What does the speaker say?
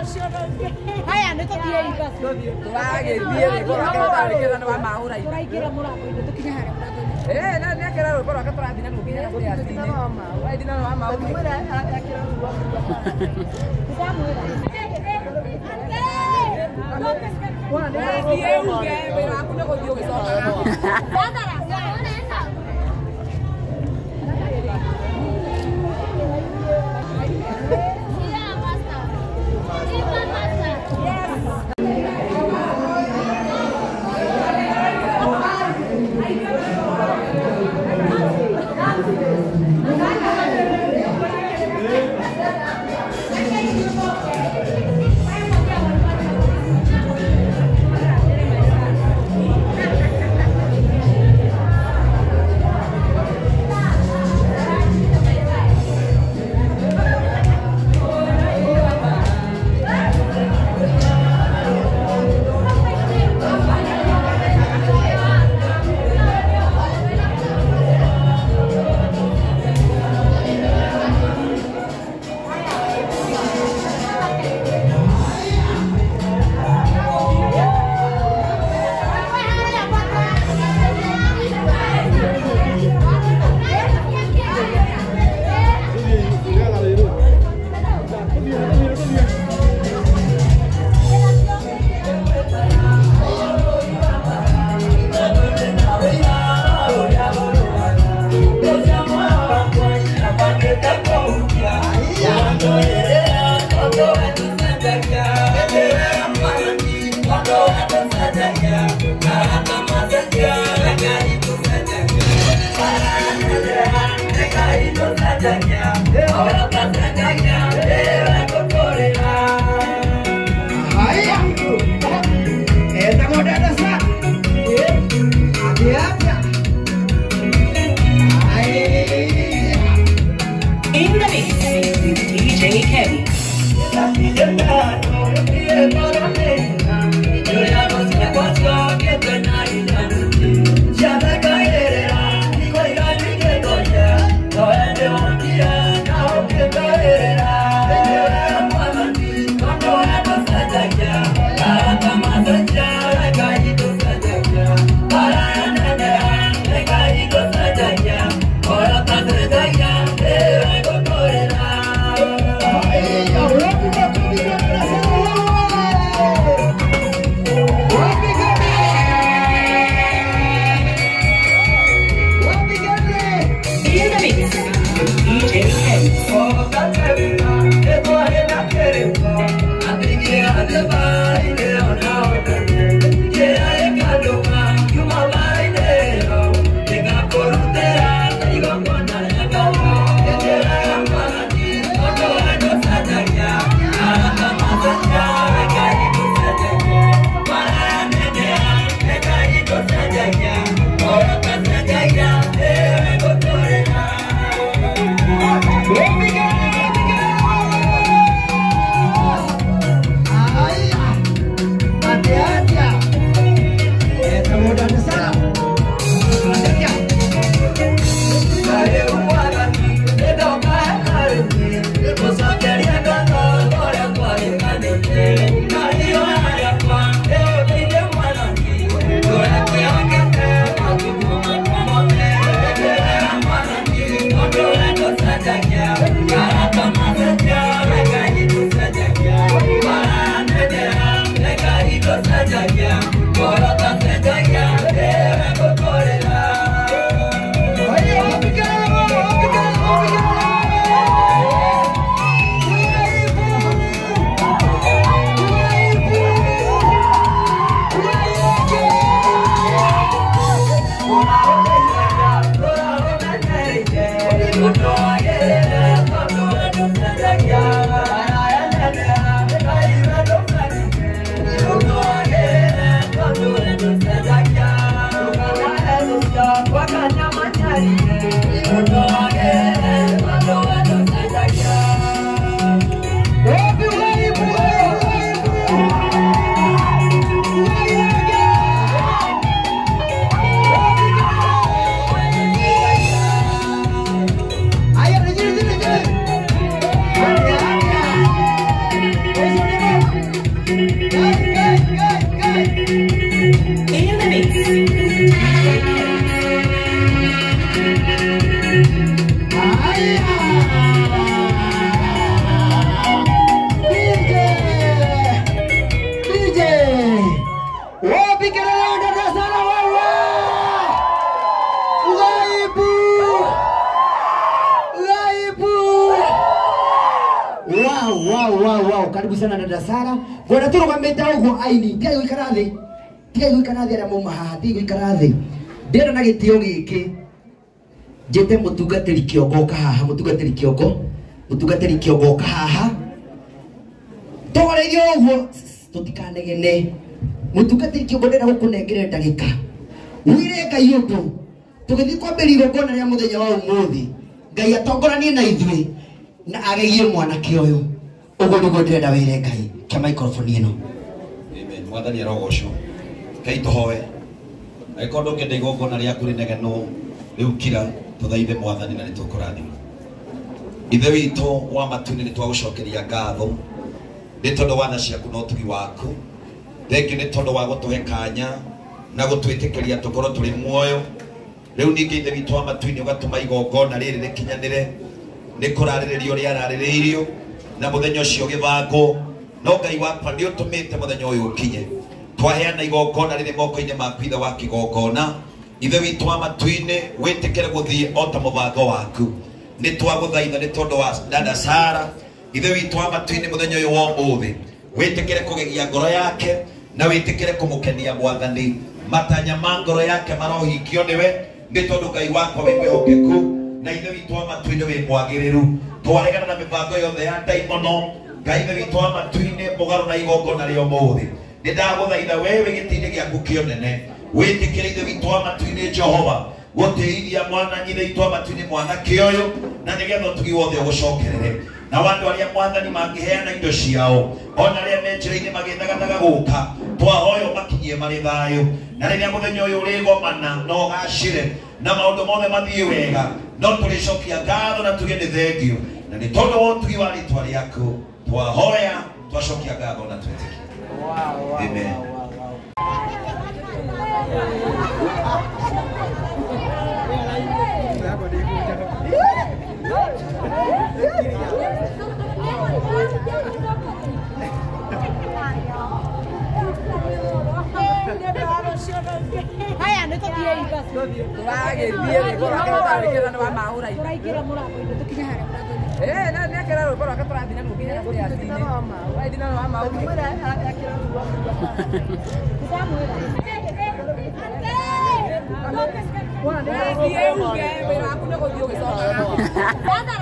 Haya nĩ tũthiĩ ibasi. Tũragĩthiĩ rwĩmbo rwake rũtarĩkĩra nĩ wa mahũra. Tũraingĩra mũrango-inĩ tũkinye harĩa mũrango-inĩ. Eh, na nĩ akĩra rwĩmbo rwake tũrathiĩ naruo nginya stairs-inĩ. Tũrathiĩ na rwa mahũra. Ndamwĩra. Thiĩ uge wĩra waku nĩ gũthiĩ ũgĩcokaga. In the mix with DJ Kevin. Hey, wow, karibu sana dada Sara. Ngwenda tũrũgamĩte ũguo aini, tigai gũikara thĩ. Tigai gũikara thĩ arĩa mauma haha, tigai gũikara thĩ. Ndĩrenda na gĩtĩo gĩkĩ njĩte mũtungatĩri kĩongo ũka haha, mũtungatĩri kĩongo, mũtungatĩri kĩongo ũka haha. Tũhoreirio ũguo tũtikanegene. Mũtungatĩri kĩongo ndĩrenda gũkũnengere ndagĩka. Wĩre Ngai ũndũ tũgĩthiĩ kwambĩrĩria igongona rĩa mũthenya wa ũmũthĩ. Ngai atongoranie na ithuĩ na agegie mwanake ũyũ. Ũguo nĩguo ndĩrenda wĩre Ngai. Kĩa microphone ĩno. Amen. Mwathani arogocwo. Ngai tũhoe. Angĩkorwo ndũngĩenda igongona rĩaku rĩnegenwo, rĩu kira tũthaithe Mwathani na nĩtũkũrathima. Ithe witũ wa matu-inĩ, nĩtwagũcokeria ngatho nĩ tondũ wa tha ciaku na ũtugi waku. Thengiũ nĩ tondũ wa gũtũhe kanya na gũtwĩtĩkĩria tũkorwo tũrĩ muoyo. Rĩu ningĩ Ithe witũ wa matu-inĩ ũgatũma igongona rĩrĩ rĩkinyanĩre, nĩ kũrarĩrĩrio rĩararĩrĩirio na mũthenya ũcio ũgĩbangwo, no Ngai wakwa nĩ ũtũmĩte mũthenya ũyũ ũkinye. Twaheana igongona rĩrĩ moko-inĩ maku Ithe wa kĩgongona. Ithe witũ wa matu-inĩ wĩtĩkĩre gũthiĩ o ta mũbango waku. Nĩ twagũthaitha nĩ tondũ wa dada Sara. Ithe witũ wa matu-inĩ mũthenya ũyũ wa ũmũthĩ wĩtĩkĩre kũgegia ngoro yake na wĩtĩkĩre kũmũkenia Mwathani. Matanya ma ngoro yake marohingio nĩwe, nĩ tondũ Ngai wakwa wĩ mwĩhokeku na Ithe witũ wa matu-inĩ wĩ mwagĩrĩru. Twaregana na mĩbango yothe ya ndaimono. Ngai Ithe witũ wa matu-inĩ mũgarũ na igongona rĩa ũmũthĩ, nĩ ndagũthaitha we wĩ gĩtĩ-inĩ gĩaku kĩonene wĩtĩkĩre Ithe witũ wa matu-inĩ Jehova gũtĩithia mwana Ithe witũ wa matu-inĩ mwanake ũyũ, na nĩgetha ũtugi wothe ũgũcokerere. Na andũ arĩa Mwathani mangĩheana indo ciao ona arĩa me njĩra-inĩ magĩthagathaga gũka, twahoya ũmakinyie marĩ thayũ. Na rĩrĩa mũthenya ũyũ ũrĩgomana na ũgacĩre na maũndũ mothe mathiĩ wega, no tũrĩcokia ngatho na tuge nĩ thengio, na nĩ tondũ wa ũtugi wa rĩtwa rĩaku twahoya twacokia ngatho na twĩtĩkie. Amen. Haya, nĩ tũthiĩi basi. Tũragĩthiĩ rĩ, tũragĩra nĩ wa mahũra-inĩ. Tũraingĩra mũrango-inĩ, tũkinye harĩa mũrango-inĩ. Na nĩekĩra rwĩmbo rwake tũrathiĩ naruo nginya stairs-inĩ. Tũrathiĩ naruo wa mahũra. Ndamwĩra. Thiĩ uge wĩra waku nĩ gũthiĩ ũgĩcokaga.